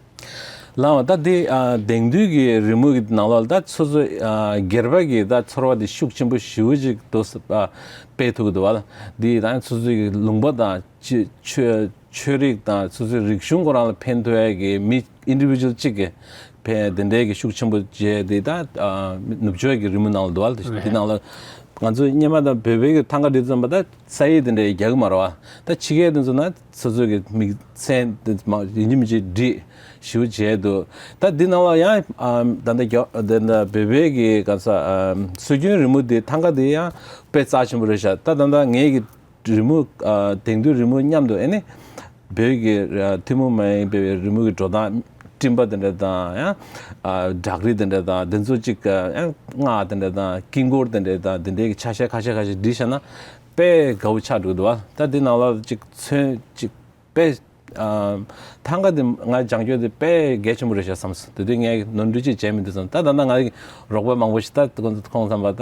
ལགས་འོང་། ད་འདི་ཨ་དེང་དུས་ཀྱི་རི་མོ་གི་ནང་ལོགས་ལ་ད་སོ་སོ་ཨ་སྒེར་པ་གི་ད་ཚོར་བ་དེ་ཤུགས་ཆེན་པོ་ཞེ་པོ་ཅིག་འདུག་ཨ་སྤེལ་ཐུབ་ཀྱི་འདུག་བ། འདི་ད་སོ་སོ་གི་ལུང་པ་དང་ཆོས་ཆོས་ཆོས་རིག་དང་སོ་སོའི་རིག་གཞུང་ཁོ་རང་ལ་ཕན་ཐོགས་ཡ་གི་མི་ཨིན་ཌི་བི་ཇུ་ཨལ་གཅིག་གི་ཕན་དེ་འདྲའི་གི་ཤུགས་ཆེན་པོ་བྱས་དེ་ད་ཨ་ནུབ་ཕྱོགས་ཀྱི་རི་མོ་ནང་ལ་འདུག་བ། དེ་ནང་ལ་ང་ཚོ་སྔོན་མ་ད་བོད་པའི་གི་ཐང་ག་འབྲི་ཙམ་པ་ད་ས་ཡིག་དེ་འདྲ་རྒྱག་གི་མ་རེད་བ། ད་ཕྱི་རྒྱལ་དེ་ཚོ་ན་སོ་སོ་གི་མིང་མཚན་དེ་མ་ཡིན་གཅིག་མིན་གཅིག་བྲིས་ཞེ་པོ་བྱས་འདུག་ད་འདི་ནང་ལ་ཡང་ཨ་ད་ལྟ་རྒྱ་ད་ལྟ་བོད་པའི་གི་ག་ས་ཨ་སྲོལ་རྒྱུན་རི་མོ་དེ་ཐང་ག་དེ་ཡང་དཔེ་རྩ་ཆེན་པོ་རེད་ཤག་ད་ད་ལྟ་ངའི་གི་རི་མོ་ཨ་དེང་དུས་རི་མོ་མཉམ་དུ་ཨ་ནི་བོད་ཀྱི་ཨ་ཐུན་མོང་མ་ཡིན་པའི་རི་མོ་གི་འགྲོ་སྟངས་སྤྲིན་པ་དེ་འདྲ་དང་ཡང་ཨ་བྲག་རི་དེ་འདྲ་དང་དེ་ཚོ་གཅིག་ཨ་ཡང་སྔགས་དེ་འདྲ་དང་དཀྱིལ་འཁོར་དེ་འདྲ་དང་དེ་འདྲའི་གི་ཆ་ཤས་ཁ་ཤས་ཁ་ཤས་བྲིས་བཞག་ན་དཔེ་དགའ་བོ་ཆགས་འགྲོ་གི་འདུག་བ། ད་འདི་ནང་ལ་གཅིག་ཚོན་གཅིག་དཔེ་ཨ་ཐང་ག་དེ་ང་སྦྱང་རྒྱུ་དེ་དཔེ་གལ་ཆེན་པོ་རེད་ཤག་བསམ་སོང་། དེ་དུས་ངས་ནོར་འཁྲུལ་ཅིག་བྱས་མི་འདུག་བསམ། ད་ད་ལྟ་ང་རོགས་པ་མང་པོ་ཞིག་ད་ཁོང་ཚོ་ཁོང་ཚང་མ་ད་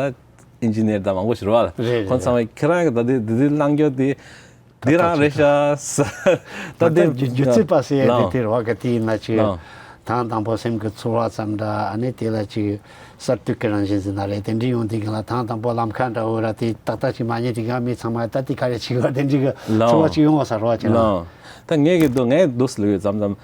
ཨིན་ཇི་ནིར་དང་མང་པོ་ཞིག་རེད་བ། རེད་རེད། ཁོང་ཚང་མས་ཁྱེད་རང་གི་ད་དེ་དེ་དུས་བླང་རྒྱུ་དེ་ འདི་རང་རེད་ཤག་ད་ད་དེ་སྒྱུ་རྩལ་པ་ཟེར་ཡ་དེ་ལའོ། དེ་རེད་བ། ག་དེ་ཡིན་ན་ཅིག་ལའོ། དང་དང་པོ་སེམས་ཀྱི་ཚོར་བ་ཙམ་འདྲ། ཨ་ནི་དེ་ལ་ཅིག་གསར་གཏོད་ཀྱི་རང་བཞིན་ཟེར་ན་རེད། དེ་འདྲ་ཡོང་དུས་སྒང་ལ་དང་དང་པོ་ལམ་ཁ་འདྲ་བོ་ར་དེ་ཏག་ཏག་ཅིག་མ་རྙེད་དུས་སྒང་མི་ཚང་མ་ད་དེ་ག་རེ་བྱེད་ཀྱི་ཡོད་དེ་འདྲ་གི་ལའོ། ཚོར་བ་ཅིག་ཡོང་བ་ཟེར་བ་ཅིག་ལའོ། ད་ངས་ཀྱི་འདུག་ངས་འདུག་ལུགས་ཡོད་ཙམ་ཙམ།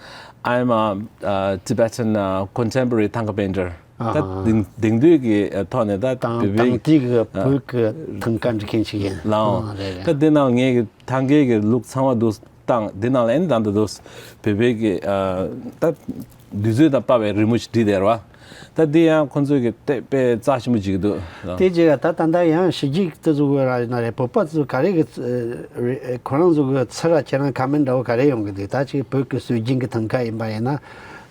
I'm a uh, Tibetan uh, contemporary Thangka painter. ད་དེང་དེང་དུས་ཀྱི་ཐོག་ནས་ད་དང་བོད་པའི་དང་དེ་གི་བོད་ཀྱི་ཐང་ཀ་འབྲི་མཁན་ཞིག་ཡིན། ལའོ། ཨ་རེད་རེད། ད་དེ་ནང་ངས་ཀྱི་ཐང་གའི་གི་ལུགས་ཚང་མ་འདུག་བཏང་། དེ་ནང་ལ་ཨེ་ནི་ད་ད་འདུག་བོད་པའི་གི་ད་དུས་ཚོད་དང་དཔའ་བའི་རི་མོ་ཞིག་བྲིས་བསྡད་ར་བ། ད་དེ་ཡང་ཁོང་ཚོས་ཀྱི་དཔེ་དཔེ་རྩ་ཆེན་པོ་བྱེད་ཀྱི་འདུག་དེ་རྗེས་ད་ད་ལྟ་ཡང་ཕྱི་རྒྱལ་དེ་ཚོ་གི་ར་ན་རེད། བོད་པ་ཚོ་ག་རེ་གི་ཁོ་རང་ཚོ་གི་ཚུར་ར་ཁྱེད་རང་ཁ་མེན་འདྲ་བོ་ག་རེ་ཡོང་གི་འདུག་ད་ཅིག་བོད་ཀྱི་སྲོལ་རྒྱུན་གྱི་ཐང་ཀ་ཡིན་པ་ཡིན་ན།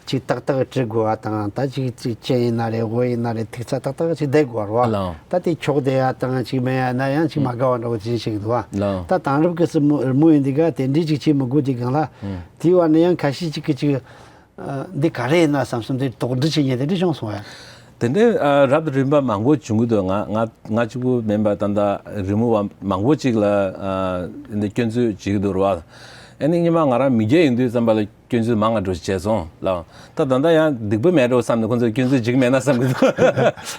ཅིག་ཏག་ཏག་བྲི་དགོས་པ་དང་། ད་ཅིག་ཅིག་ཅན་ཡིན་ན་རེད། དབུ་ཡིན་ན་རེད། ཐིག་ཚད་ཏག་ཏག་ཅིག་བསྡད་དགོས་པ་རེད་བ། ལའོ། ད་དེ་འཁྱོག་བསྡད་ཡ་དང་ཅིག་མེད་ཡ་ན་ཡང་ཅིག་མ་དགའ་བ་འདྲ་བོ་ཅིག་བྱེད་ཀྱི་འདུག་བ། ལའོ། ད་དེང་རབས་ཀྱི་སྲིད་མོ་རི་མོ་ཡིན་དུས་ག་དེ་འདྲའི་ཅིག་བྱེད་མི་དགོས་དུས་སྒང་ལ། ཨུ། དེའི་བར་ནས་ཡང་ཁ་ཤས་ཅིག་གིས་ཅིག་ཨ་འདི་ག་རེ་ཡིན་ན་བསམ་བསམ་དེ་དོགས་འདྲི་བྱེད་མཁན་དེ་འདྲ་བྱུང་སོང་ཡ། དེ་འདྲའི་ཨ་རབ་དང་རིམ་པ་མང་པོ་བྱུང་གི་འདུག་ང་ང་ང་གཅིག་པུ་མིན་པ་ད་ལྟ་རི་མོ་བ་མང་པོ་ཅིག་ལ་ཨ་འདི་སྐྱོན་འཛུགས་བྱེད་ཀྱི་འདུག་རེད་བ། ཨ་ནི་སྔོན་མ་ང་རང་མི་སྐྱ་ཡིན་དུས་ཙམ་པ་ལ་སྐྱོན་འཛུགས་མང་ང་འགྲོ་བྱས་སོང་ལ། ད་ད་ལྟ་ཡང་སྡིག་པ་མེད་འགྲོ་བསམ་ནས་ཁོང་ཚོས་སྐྱོན་འཛུགས་བྱེད་ཀྱི་མེད་ན་བསམ་གྱི་འདུག་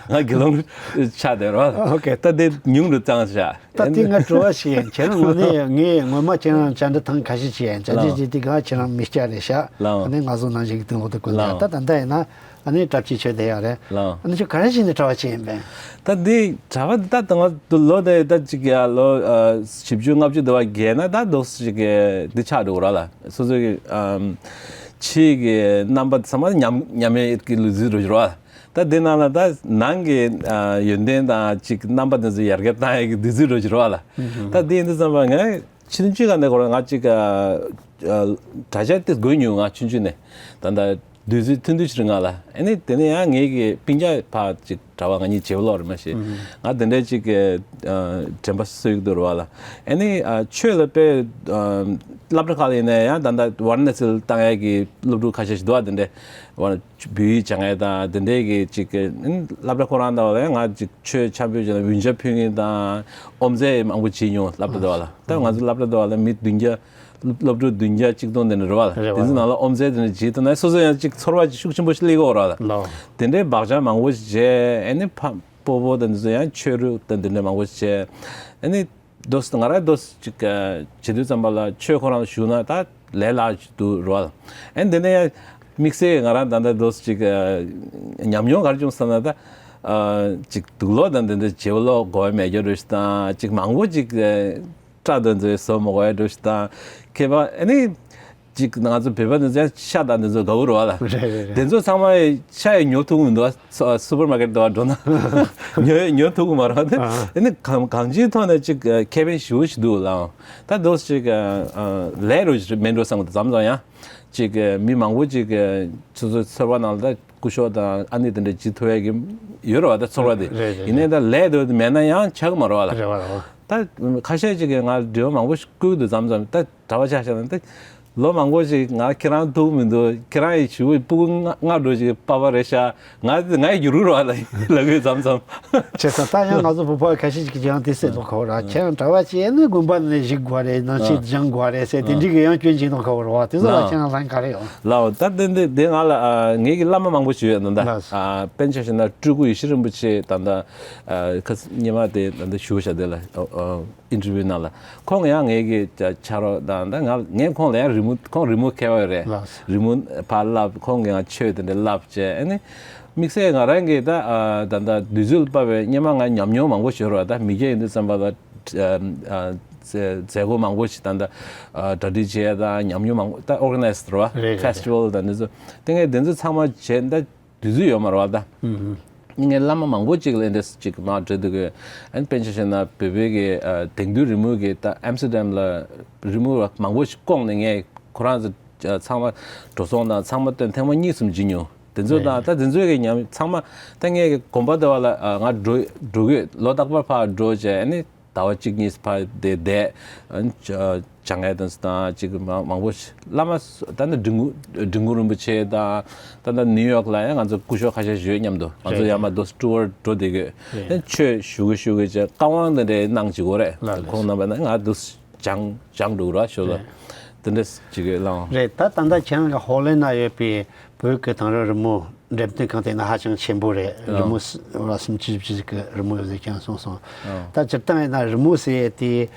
ང་དགེ་སློང་ཆགས་བསྡད་རེད་བ། ཨོ་ཁེ། ད་དེ་ཉུང་རུ་བཏང་བཞག་ད་དེ་ང་དྲི་བ་ཞིག་ཡིན། ཁྱེད་རང་ངོ་ནས་ངས་ངོ་མ་ཁྱེད་རང་བཅར་འདྲི་ཐེངས་ཁ་ཤས་བྱས་ཡིན། བཅར་འདྲི་ལའོ། བྱས་དུས་ག་ཁྱེད་རང་མི་སྐྱ་རེད་ཤག་ལའོ། ཨ་ནི་ང་ཚོ་ནང་བཞིན་གྱི་སྟེང་ལོག་ཏུ་ཀུན་ལའོ། ད་ད་ལྟ་ཡིན་ན་ཨ་ནི་གྲྭ་བཅུ་ཆོས་དེ་ཡག་རེད། ལའོ། ཨ་ནི་ཁྱོད་ག་རེ་བྱས་ནས་གྲྭ་པ་བྱས་ཡིན་པས། ད་འདི་གྲྭ་པ་ད་ད་ང་ད་ལོ་དེ་ད་ཅིག་ཡ་ལོ་ཨ་བཞི་བཅུ་ལྔ་བཅུ་དེ་བ་བརྒལ་ན་ད་འདུག་ཅིག་གི་འདི་ཆགས་འགྲོ་གི་ར་ལ། སོ་སོ་གི་ཨམ་ཕྱིའི་གི་རྣམ་པ་ཚང་མ་ཉམས་ཉམས་ཡས་ཀྱི་ལུས་རྩལ་འགྲོ་གི་ར་ལ། ད་འདི་ནང་ལ་ད་ནང་གི་ཨ་ཡོན་ཏན་དང་ཅིག་རྣམ་པ་དེ་ཚོ་ཡར་རྒྱས་བཏང་ཡས་ཀྱི་དུས་ཚོད་འགྲོ་གི་རེད་བ་ལ། ད་འདི་ཡིན་དུས་ཙམ་པ་ངས་ཆུང་ཆུང་ག་ནས་ཁོ་རང་ང་ཅིག་ཨ་ཨ་གྲྭ་ཆས་དེ་དགོས་མྱོང་། ང་ཆུང་ཆུང་ནས་ད་ལྟ་དུས་ཚོད་ཐུང་ཐུང་ཞིག་རིང་ང་ལ། ཨ་ནི་དེ་ནས་ཡང་ངེད་ཀྱི་སྤུན་ཀྱག་ཕར་ཅིག་གྲྭ་པ་ང་གཉིས་བྱེད་པ་ལོག་རེད་མ་ཤེས། ང་དེ་འདྲའི་ཅིག་ཨ་དྲན་པ་གསོས་ཀྱི་འདུག་རེད་བ་ལ། ཨ་ནི་ཨ་ཆོས་ལ་དཔེ་ཨ་སློབ་གྲྭ་ཁག་ལ་ཡིན་ན་ཡང་ད་ལྟ་ཝཱ་ར་ཎ་སི་ལ་བཏང་ཡས་ཀྱི་སློབ་ཕྲུག་ཁ་ཤས་ཤིག་འདུག་བ། དེ་འདྲའི་ཝཱ་ར་ན་བོད་ཡིག་སྦྱང་ཡས་དང་དེ་འདྲའི་གི་ཅིག་གི་སློབ་གྲྭ་ཁོ་རང་དང་བ་ལ་ཡང་ང་ཅིག་ཆོས་འཆམ་སྤེལ་བྱས་ན་འུན་ཆ་ཕུལ་མཁན་དང་ཨོམ་རྩེད་མང་པོ་བྱེད་མྱོང་། སློབ་གྲྭ་དེ་བ་ལ། ད་ང་ཚོ་སློབ་གྲྭ་དེ་བ་ལ་མི་བདུན་བརྒྱ་སློབ་ཕྲུག་བདུན་བརྒྱ་གཅིག་སྟོང་དེ་འདྲ་རེད་བ་ལ། རེད་བ། དེ་ཚོ་ནང་ལ་ཨོམ་རྩེད་དེ་འདྲ་བྱེད་ཐུབ་ན་སོ་སོ་ཡང་ཅིག་ཚོར་བ་ཅིག་ཤུགས་ཆེན་པོ་ཞིག་སླེབས་ཀྱི་ཡོད་རེད་བ་ལ། ལའོ། དེ་འདྲའི་བག་ཆགས་མང་པོ་ཞིག་བྱས། ཨ་ནི་ཕ་སྤོ་བོ་དང་དེ་ཚོ་ཡང་ཆོས་རུག་དང་དེ་འདྲ་མང་པོ་ཞིག་བྱས། ཨ་ནི་དོ་ང་རང་དོ་ཅིག་བྱེད་དུས་ཙམ་པ་ལ་ཆོས་ཁོ་རང་ཞུགས་ན་ད་ལས་སླ་ཞིག་འདུག་རེད་བ་ལ། ཨ་ནི་དེ་ནས་ཡང་དམིགས་བསལ་ང་རང་ད་ལྟ་དོ་ཅིག་ཉམས་མྱོང་ག་རེ་བྱུང་ཟེར་ན། ད་ཅིག་དུག་ལོག་དང་དེ་འདྲ་བྱེད་པ་ལོག་དགོས་པ་མེད་རྒྱུ་རེད་ཞིག་དང་། ཅིག་མང་པོ་ཅིག་སྐྲ་དང་དེ་བཟོ་མ་དགོས་པ་འདྲ་ཞིག་དང་། མཁས་པ་ཨ་ནི་ཅིག་ང་ཚོ་བོད་པ་འདི་ཚོ་ཤ་དང་འདི་ཚོ་དགའ་པོ་རེད་བ་ལ། རེད་རེད་རེད། དེ་ཚོ་ཚང་མ་ཤ་ཡི་ཉོ་ཐུབ་ཀྱི་མི་འདུག་བ། སུ་སུ་པར་མ་ཀེཊ་དུ་བ་འགྲོ་ན་ཉོ་ཉོ་ཐུབ་ཀྱི་མ་རེད་བ། ཨ་ཨ། དེ་ནི་གང་གང་ཅིའི་ཐོག་ནས་ཅིག་ཁེ་ཕན་ཞེ་པོ་ཞིག་འདུག་ལ། ད་དོ་ཅིག་ལས་རོ་མེད་འགྲོ་བསམ་གི་འདུག་མཚམས་མཚམས་ཡང་ཅིག་མི་མང་པོ་ཅིག་སོ་སོའི་ཚོར་བ་ནང་ལ་ད་སྐུ་ཞབས་དང་ཨ་ནེ་དེ་འདྲ་བྱེད་ཐུབ་ཡ་གི་ཡོད་རེད་བ། ད་ཚོར་བ་དེ། རེད་རེད་ཡིན་ནའི་རེད། ད་ལས་དེ་མེད་ན་ཡང་ཆགས་ཀྱི་མ་རེད་བ་ལ། རེད་བ་རེད་བ། ད་ཁ་ཤས་ཅིག་གིས་ང་འབྲེལ་བ་མང་པོ་ཞིག་བསྐུར་གྱི་འདུག་མཚམས་མཚམས། ད་གྲྭ་པ་ཆ་བཞག་ན་ད་ལོ་མང་པོ་ཞིག་ང་ཁྱེད་རང་ཐུག་མི་འདུག་ཁྱེད་རང་ཡི་ཞུ་བའི་སྤུ་གུ་ལྔ་ལྔ་འགྲོ་ཞིག་པ་པ་རེད་ཤག་ང་ང་ཡི་རུ་རོ་ལ་ལ་གོས་མཚམས་མཚམས། བྱས་ཙང་ད་ཡང་ང་ཚོ་བོད་པ་ཁ་ཤས་ཅིག་གིས་ཀྱང་དེ་ཟེར་འདུག་ཁ་བ་ར། ཁྱེད་རང་གྲྭ་པ་བྱས་ནས་དགོན་པ་ནས་བཞུགས་དགོས་རེད། ནང་ཆོས་སྦྱང་དགོས་རེད་ཟེར་དེ་འདྲའི་གི་ཡང་སྐྱོན་བྱས་འདུག་ཁ་བ་ར་བ། དེ་ཚོ་ལ་ཁྱེད་རང་ལན་ག་རེ་ཡོད། ལའོ། ད་དེ་འདི་དེ་ང་ལ་ཨ་ངེད་ཀྱི་བླ་མ་མང་པོ་ཞིག་ཡོད་ད་ལྟ། ལགས་སོ། ཨ་དཔེར་ན་ཆ་བཞག་ན་སྤྲུལ་སྐུ་ཡེ་ཤེས་རིན་པོ་ཆེ་ད་ལྟ་ཨ་ཁ་སང་ཉི་མ་དེ་ད་ལྟ་ཞུ་བ་བྱ་དེ་ལ་ཨ་ཨ་ཨིན་ཊར་བིའུ་ནང་ལ། ཁོང་ཡང་ངེད་ཀྱི་ཆ་ཆ་རོགས་དང་། ད་ང་ངས་ཁོང་ལ་ཡང་རི་མོ། ཁོང་རི་མོ་མཁས་པ་རེད། ལགས་སོ། རི་མོ་ཕར་བསླབ། ཁོང་གིས་ང་ཆོས་དེ་འདྲ་བསླབ་བྱས། ཨ་ནི་དམིགས་བསལ་ང་རང་གིས་ད་ཨ་ད་ལྟ་དུས་ཚོད་ལ་དཔག་པའི་སྔོན་མ་ང་ཉམས་མྱོང་མང་པོ་ཞིག་ཡོད་རེད་བ། ད་མི་སྐྱ་ཡིན་དུས་ཙམ་པ་ལ་ཨ་ཨ་མཛད་མཛད་སྒོ་མང་པོ་ཞིག་ད་ལྟ་ཨ་གྲ་སྒྲིག་བྱས་དང་ཉམས་མྱོང་མང་པོ་ད་ཨོར་ག་ནའི་ཛི་རེད་བ། རེད་རེད་རེད། ཕེ་སི་ཊི་ཝལ་དང་འདི་ཚོ། དེ་ངས་འདི་ཚོ་ཚང་མ་བྱས། ད་དུས་ཚོད་ཡོད་མ་རེད་བ་ད། ཨུ་ཧུ། ངས་བླ་མ་མང་པོ་ཅིག་ལ་འདི་ཅིག་མར་འབྲེལ་འདུག་གི། ཨ་ནི་དཔེར་ན་ཆ་བཞག་ན་བོད་པའི་གི་ཨ་དེང་དུས་རི་མོ་གི་ད་ཨམ་སི་ཊར་ཌམ་ལ་རི་མོ་མང་པོ་ཞིག་བསྐོངས་ནས་ངས་ཁོ་རང་ཚོ་ཨ་ཚང་མ་འགྲོ་སོང་དང་ཚང་མ་བཏོན། ཐེངས་མ་གཉིས་གསུམ་བྱིན་མྱོང་། དེ་ཚོ་དང་ད་དེ་ཚོའི་གི་ཉམས་ཚང་མ་ད་ངས་གི་དགོན་པ་དེ་བ་ལ་ཨ་ང་འགྲོ་འགྲོ་གི་ལོ་རྟག་པར་ཕར་འགྲོ་བྱས། ཨ་ནི་ཟླ་བ་གཅིག་གཉིས་ཕར་དེ་བསྡད། ཨ་ནི་སྦྱང་ཡས་དང་དང་ཅིག་མང་མང་པོ་ཞིག་བླ་མ་སུ་ད་ནི་འབྲི་གུང་འབྲི་གུང་རིན་པོ་ཆེ་དང་། ད་ལྟ་ནིའུ་ཡོག་ལ་ཡང་ང་ཚོ་སྐུ་ཞབས་ཁ་ཤས་ཡོད། མཉམ་དུ་ང་ཚོ་རེད། ཡར་མར་དུ་ཊུར་འགྲོ་བསྡད་ཀྱི་ཡོད། རེད། ཆོས་ཞུ་གི་ཞུ་གི་བྱས། བཀའ་དབང་དེ་འདྲའི་གནང་བྱེད་དགོས་རེད། ལགས་ལགས། ཁོང་རྣམ་པ་ནི་ང་དུ་ སྦྱང་སྦྱང་འགྲོ་ར་ཤོ་ལ། དེ་འདྲ་ཅིག་ལའང་། རེད། ད་ད་ལྟ་ཁྱེད་རང་གི་ཧོ་ལན་ན་ཡོད་པའི་བོད་ཀྱི་དེང་རབས་རི་མོ་འགྲེམས་སྟོན་ཁང་དེ་ན་ཧ་ཅང་ཆེན་པོ་རེད། རི་མོ་ཨ། ས་ར་སུམ་ཅུ་བཞི་བཅུ་ཞིག་གི་རི་མོ་ཡོད་ཟེར་ཁྱེད་རང་གསུངས་སོང་། ཨ། ད་སྤྱིར་བཏང་ཡིན་ན་རི་མོ་ཟེར་ཡས་དེ་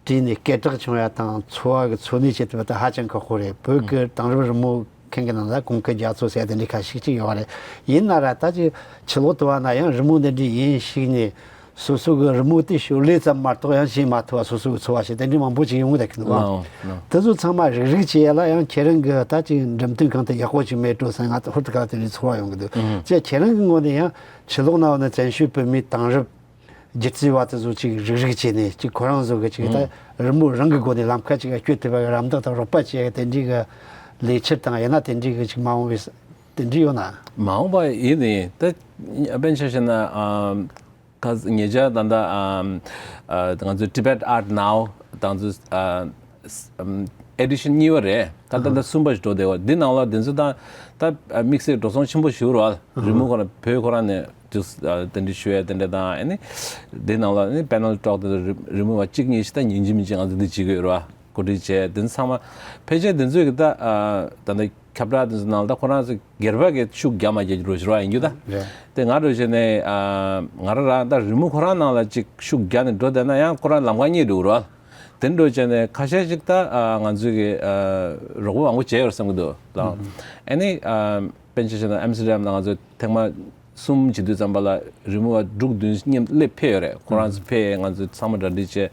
བྲིས་ནས་སྐད་གྲགས་བྱུང་ཡ་དང་འཚོ་བ་གི་འཚོ་གནས་བྱེད་ཐུབ་པ་ད་ཧ་ཅང་ཁག་པོ་རེད། བོད་ཀྱི་དེང་རབས་རི་མོ་མཁན་གྱི་ནང་ལ་གོང་གི་རྒྱ་མཚོ་ཟེར་ཡ་དེ་འདྲའི་ཁ་ཤས་ཅིག་ཡོད་རེད། ཡིན་ན་ར་ད་ཅིག་ཕྱི་ལོག་ཏུ་བ་ན་ཡང་རི་མོ་འདི་འདྲའི་ཡིན་ཞིག་ནས། སོ་སོ་གི་རི་མོ་དེ་ཞོར་ལས་ཙམ་མ་གཏོགས་ཡང་བྱེད་མ་ཐུབ་པ། སོ་སོ་གི་འཚོ་བ་ཞིག་དེ་འདྲའི་མང་པོ་ཅིག་ཡོང་གི་ད་གི་འདུག་ཨང་། ལའོ་ལའོ། དེ་ཚོ་ཚང་མ་རིག་རིག་བྱེད་ཡ་ལ་ཡང་ཁྱེད་རང་གི་ད་ཅིག་འགྲེམས་སྟོན་ཁང་དེ་ཡག་པོ་ཅིག་མེད་འགྲོ་ཟེར་ང་ཧུར་ཐག་དེ་འདྲའི་ཚོར་བ་ཡོང་གི་འདུག་ཨང་། ཅེས་ཁྱེད་རང་གི་ངོས་ནས་ཡང་ཕྱི་ལོགས་ན་བ་ནི་བཙན་བྱོལ་བོད་མིའི་དེང་རབས་སྒྱུ་རྩལ་བ་དེ་ཚོ་ཅིག་རིག་རིག་བྱས་ནས་ཅིག་ཁོ་རང་ཚོ་གི་ཅིག་ད་རི་མོ་རང་གི་སྒོ་ནས་ལམ་ཁ་ཅིག་ག་སྐྱོད་ཐུབ་པ་གི་རམ་འདེགས་དང་རོགས་པ་བྱེད་ཡ་དེ་འདྲའི་གི་ལས་འཆར་དང་ཡང་ན་དེ་འདྲའི་གི་ཅིག་མ་འོངས་པའི་དེ་འདྲའི་ཡོད་ན། མ་འོངས་པ་ཡིན་ནི་ད་དཔེ་ཆ་བཞག་ན། ཨམ། ཁ་ཉེ་ཆར་ད་ལྟ་ཨམ། ཨ། ང་ཚོའི་Tibet Art Now དང་ཚོའི་ཨ། ཨམ། ཨེ་ཌི་ཤན་གཉིས་པ་རེད། ད་ད་ལྟ་གསུམ་པ་ཞིག་འགྲོ་བསྡད་པ་འདི་ནང་ལ་དེ་ཚོ་ད་ད་དམིགས་བསལ་འགྲོ་སོང་ཆེན་པོ་ཞིག་རེད་བ། རི་མོ་ཁོ་རང་བོད་ཁོ་རང་ནས་དུས་ཨ། དེ་འདྲ་ཞུ་ཡ་དེ་འདྲ་དང་ཨ་ནི་དེ་ནང་ལ་ཨ་ནི་པེ་ནལ་ཊོག་དེ་ཚོ་རི་མོ་བ་གཅིག་གཉིས་ཤིག་ད་ཉིན་གཅིག་མིན་གཅིག་ང་ཚོ་འདི་བྱེད་ཀྱི་ཡོད་རེད་བ། གོ་སྒྲིག་བྱས་དེ་ཚང་མ་ཕལ་ཆེར་དེ་ཚོས་ཀྱི་ད་ཨ། ད་ལྟ་ཁྱབ་བསྒྲགས་དེ་ཚོ་ནང་ལ་ད་ཁོ་རང་ཚོ་སྒེར་པ་གི་ཤུགས་རྒྱག་མ་རྒྱག་རུ་ཞུ་བ་ཡིན་རྒྱུ་ད། རེད། དེ་ང་རུ་བྱས་ནས་ཨ། ང་རང་རང་ད་རི་མོ་ཁོ་རང་ནང་ལ་ཅིག་ཤུགས་རྒྱག་ནས་འགྲོ་བསྡད་ན་ཡང་ཁོ་རང་ལམ་ཁ་རྙེད་འགྲོ་ར། དེ་འགྲོ་བྱས་ནས་ཁ་ཤས་ཅིག་ད་ཨ། ང་ཚོའི་གི་ཨ། རོགས་པ་མང་པོ་བྱས་ཡོད་བསམ་གི་འདུག་ལ། ཨ་ནི་ཨ། དཔེ་ཆ་བཞག་ན་ཨམ་སི་ཊར་ཌམ་ལ་ང་ཚོ་ཐེངས་མ་གསུམ་བྱེད་དུས་ཙམ་པ་ལ་རི་མོ་བ་དྲུག་བདུན་མཉམ་སླེབས་ཕེབས་ཡོད་རེད། ཁོ་རང་ཚོ་ཕེབས་ང་ཚོ་ཚང་མ་གྲ་སྒྲིག་བྱས།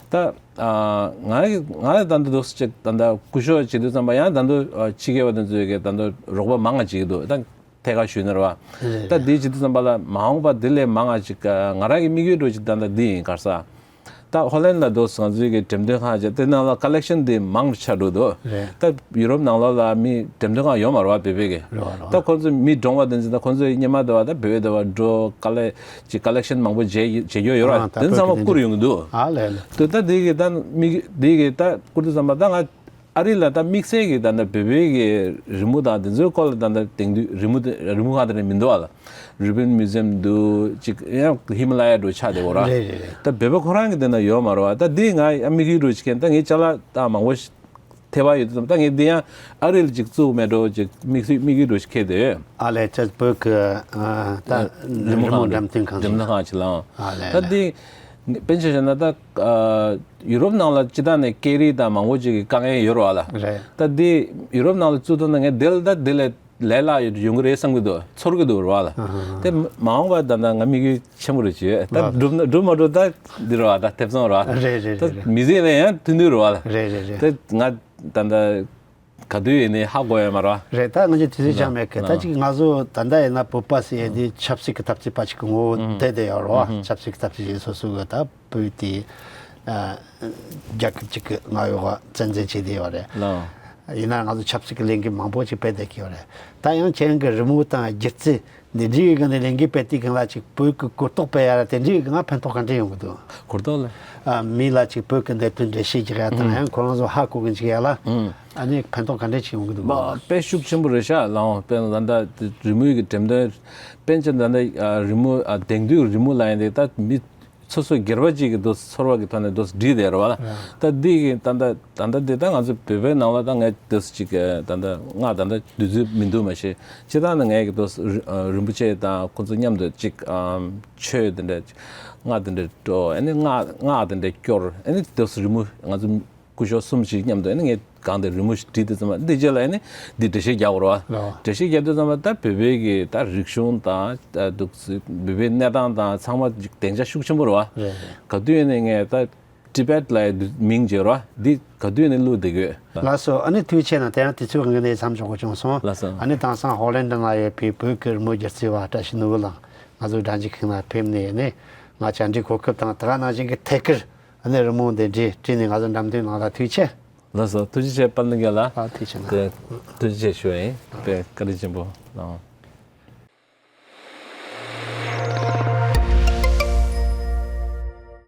ད་ང་ང་ད་ལྟ་འདུག་ཅིག་ད་ལྟ་སྐུ་ཞབས་བྱེད་དུས་ཙམ་པ་ཡང་ད་ལྟ་ཕྱི་རྒྱལ་བ་དེ་ཚོས་ཀྱི་ད་ལྟ་རོགས་པ་མང་ང་བྱེད་ཀྱི་འདུག་ད་ཐད་ཀར་ཞུས་ན་རེད་བ། ད་འདི་བྱེད་དུས་ཙམ་པ་ལ་མ་འོངས་པ་འདི་ལས་མང་ང་ཅིག་ང་རང་གི་དམིགས་ཡུལ་འདྲ་ཅིག་ད་ལྟ་འདི་ཡིན་ག་རེ་ཟེར། ད་ཧོ་ལན་ལ་འདུག་ང་ཚོའི་གི་འགྲེམས་སྟོན་ཁང་བྱས་དེ་ནང་ལ་ཀ་ལེག་ཤན་འདི་མང་རུ་ཆགས་འགྲོ་འདུག་རེད། ད་ཡུ་རོབ་ནང་ལོགས་ལ་མི་འགྲེམས་སྟོན་ཁང་ཡོད་མ་རེད་བ་བོད་པའི་གི། རེད་བ་རེད་བ། ད་ཁོང་ཚོ་མི་གྲོངས་པ་དེ་ཚོ་ད་ཁོང་ཚོའི་སྔོན་མ་དེ་བ་ད་བོད་དེ་བ་འགྲོ་དཀའ་ལས་ཅིག་ཀ་ལེག་ཤན་མང་པོ་བྱེད་བྱེད་རྒྱུ་ཡོད་ར། ཨ་ད་དེ་ཚང་མ་བོད་ཀྱི་བསྐུར་ཡོང་གི་འདུག་ཨ་ལས་ལས། དེ་ད་དེ་གི་ད་མི་དེ་གི་ད་བསྐུར་དུས་ཙམ་པ་ད་ང་ཨ་རི་ལ་ད་དམིགས་བསལ་གྱི་ད་ལྟ་བོད་པའི་གི་རི་མོ་དང་དེ་ཚོའི་སྐོར་ལ་ད་ལྟ་དེང་དུས་རི་མོ་དེ་རི་མོ་ཁང་དེ་རེ་མི་འདུག་ཨ་ལ། རི་བན་མིའུ་ཛི་ཡམ་འདུག་ཅིག་ཡང་ཧི་མ་ལ་ཡ་འགྲོ་ཆགས་བསྡད་ཡོད་ར། རེད་རེད་རེད། ད་བོད་པ་ཁོ་རང་གི་དེ་ན་ཡོད་མ་རེད་བ། ད་དེ་ང་ཡ་དམིགས་ཡུལ་འགྲོ་ཞིག་མཁན་ད་ངས་ཅ་ལག་ད་མང་པོ་ཞིག་ཐེ་བ་ཡོད་དུས་ད་ངས་འདི་ཡང་ཨ་རི་ལ་ཅིག་བཙུགས་མེད་འགྲོ་ཅིག་དམིགས་ཡུལ་དམིགས་ཡུལ་འགྲོ་ཞིག་ཁེལ་བསྡད་ཡོད། ཨ་ལས་ཅེས་བོད་ཀྱི་ཨ་ད་རི་མོ་རི་མོ་ཁང་འགྲེམས་སྟོན་ཁང་ཅིག་འགྲེམས་སྟོན་ཁང་ཅིག་ལའང་། ཨ་ལས་ད་ལས། དེ་དཔེ་ཆ་བཞག་ན་ད་ཨ་ཡུ་རོབ་ནང་ལ་སྤྱི་བཏང་ནས་སྐད་རིགས་དང་མང་པོ་ཅིག་གི་དཀའ་ངལ་ཡོད་རེད་བ་ལ། རེད། ད་དེ་ཡུ་རོབ་ནང་ལ་བཙུགས་ཐུབ་ན་ངས་དེ་ལ་ད་དེ་ལས་ལས་སླ་ཡོང་གི་རེད་བསམ་གི་འདུག་ཚོར་གི་འདུག་རེད་བ་ལ། ཨ་ཧ་ཧ། དེ་མ་འོངས་པ་ད་ད་ང་དམིགས་ཡུལ་ཆེན་པོ་རེད་བྱས་ད་ལགས། འགྲུབ་ན་འགྲུབ་མ་འགྲུབ་ད་འདི་རེད་བ་ད་ཐེབས་ཚང་རེད་བ། རེད་རེད་ད་རེད་རེད། མི་ཚེ་ལ་ཡང་མཐུན་མཐུན་རེད་བ་ལ། རེད་རེད་རེད། དེ་ང་ད་ད། ག་དུས་ཡིན་ནའི་ཧ་གོ་ཡོད་མ་རེད་བ། རེད་ད་ང་ཚོ་དུས་ཚོད་ཆགས་མེད་གི་ད་ཅིག་ང་ཚོ་ད་ལྟ་ཡིན་ན་བོད་པ་ཟེར་ཡས་འདི་ཆབ་སྲིད་ཀྱི་འཐབ་རྩོད་པ་ཅིག་གི་ངོ་བོ་བསྡད་བསྡད་ཡོད་རེད་བ། ཆབ་སྲིད་ཀྱི་འཐབ་རྩོད་ཅིག་སོ་སོ་གི་ད་བོད་དེ་རྒྱལ་ཁབ་ཅིག་གི་མངའ་འོག་བཙན་འཛུལ་བྱས་བསྡད་ཡོད་རེད། ཡིན་ན་ང་ཚོ་ཆབ་སྲིད་ཀྱི་ལས་འགུལ་མང་པོ་ཅིག་སྤེལ་བསྡད་ཀྱི་ཡོད་རེད། ད་ཡང་ཁྱེད་རང་གི་རི་མོ་དང་སྒྱུ་རྩལ་འདི་འདྲའི་གི་ནས་ལས་འགུལ་སྤེལ་དུས་གང་ལ་ཅིག་བོད་ཀྱི་གོ་རྟོགས་སྤེལ་ཡ་ར་དེ་འདྲའི་གི་ང་ཕན་ཐོགས་ག་འདྲ་ཡོང་གི་འདུག་གོ་རྟོགས་ལ། ཨ་མི་ལ་ཅིག་བོད་ཀྱི་གནད་དོན་འགྲེལ་བཤད་རྒྱག་ཡ་དང་ཡང་ཁོ་རང་ཚོ་ཧ་གོ་གི་འཇུག་ཡ་ལ་ཨ་ནི་ཕན་ཐོགས་ག་འདྲ་ཅིག་ཡོང་གི་འདུག་གོ། དཔེ་ཤུགས་ཆེན་པོ་རེད་ཤག་ལའང་དཔེར་ན་ད་ལྟ་རི་མོའི་གི་འགྲེམས་སྟོན་དཔེར་ན་ད་ལྟ་རི་མོ་དེང་དུས་རི་མོ་ལ་ཡིན་དེ་ད་མི་སོ་སོ་སྒེར་པ་ཅིག་གི་འདུག་ཚོར་བ་གི་ཐོག་ནས་འདུག་བྲིས་བསྡད་རེད་བ་ལ། ད་འདི་གི་ད་ལྟ་ད་ལྟ་འདི་ད་ང་ཚོ་བོད་པའི་ནང་ལ་ད་ངས་འདུག་ཅིག་ད་ལྟ་ང་ད་ལྟ་དུས་ཚོད་མི་འདུག་མ་གཞི་སྤྱིར་བཏང་ནས་ངས་གི་འདུག་རིན་པོ་ཆེ་དང་ཁོ་ཚོ་མཉམ་དུ་ཅིག་ཆོས་དེ་འདྲ་སྔགས་དེ་འདྲ་འགྲོ་ཨ་ནི་སྔགས་སྔགས་དེ་འདྲ་སྐྱོར་ཨ་ནི་འདུག་རི་མོ་ང་ཚོ་སྐུ་ཞབས་གསུམ་ཞིག་མཉམ་དུ་ཨ་ནི་ངས་གང་དེ་རི་མོ་ཞིག་བྲིས་དུས་ཙམ་པ་འདི་རྗེས་ལ་ཨ་ནི་འདི་འགྲེལ་བཤད་རྒྱག་དགོས་རེད་བ། འགྲེལ་བཤད་རྒྱག་དུས་ཙམ་པ་ད་བོད་པའི་གི་ད་རིག་གཞུང་དང་ད་འདུག་བོད་པའི་གནས་སྟངས་དང་ཚང་མ་ཅིག་སྡིངས་ཆ་ཤུགས་ཆེན་པོ་རེད་བ། ག་དུས་ཨ་ནི་ངས་ད། ཊི་བེཊ་ལ་མིང་བརྗོད་རོགས། འདི་ག་དུས་ནས་བླུགས་བསྡད་དགོས། ལགས་སོ། ཨ་ནི་ཐུགས་རྗེ་ཆེ་གནང་། དེ་ཡང་དུས་ཚོད་འགའ་ནས་མཚམས་འཇོག་དགོས་བྱུང་སོང་། ལགས་སོ། ཨ་ནི་དེང་སང་ཧོ་ལན་ཌི་ནང་ཡོད་པའི་བོད་ཀྱི་རི་མོ་སྒྱུ་རྩལ་བ་བཀྲ་ཤིས་ནོར་བུ་ལགས་ང་ཚོའི་སྒྲ་འཇུག་ཁང་ལ་ཕེབས་ནས་ནི་ང་བཅར་འདྲིའི་གོ་སྐབས་དང་དེ་ག་ནང་བཞིན་གྱི་ཐད་ཀར་ཨ་ནི་རི་མོ་འདི་འདྲའི་བྲིས་ནས་ང་ཚོ་འགྲེམས་སྟོན་གནང་ལ་ཐུགས་རྗེ་ཆེ། ལགས་སོ། ཐུགས་རྗེ་ཆེ་དཔལ་ལྡན་རྒྱལ་ལགས། ཨ་ཐུགས་རྗེ་ཆེ་གནང་། དེ་ཐུགས་རྗེ་ཆེ་ཞུ་ཡ་ཡིན། དཔེ་བཀའ་དྲིན་ཆེན་པོ་གནང་།